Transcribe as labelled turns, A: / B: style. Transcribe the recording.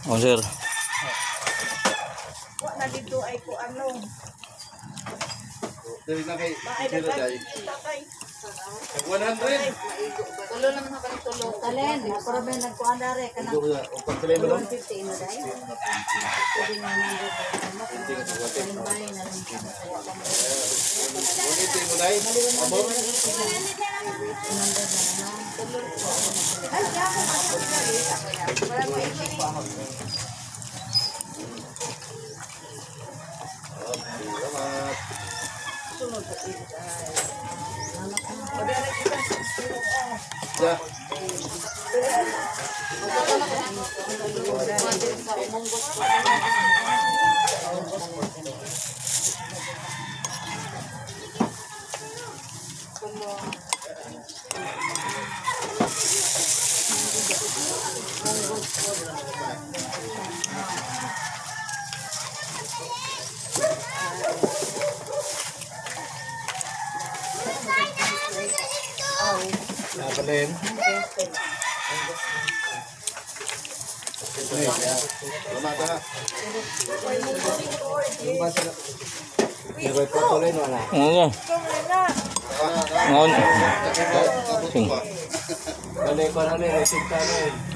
A: Oh, sir.
B: Wa na dito ay ko ano.
C: Dili na kay
B: Maay
C: Sir
B: na
C: Day.
B: tatay.
C: 100.
D: Tulo naman ha kanang tulo.
E: Talen, para ba nagkuan dare kanang
C: Ito ba? O pagkalay mo lang.
E: 150 na dai. Pwede nga nang bahay na lang.
C: 180 mo dai. Abo. Salamat. Ya.
D: Sa umunggos ko.
C: Nakalin. Salamat ha.
A: Oo. Ngon.
C: Balik ko na ni, resita na.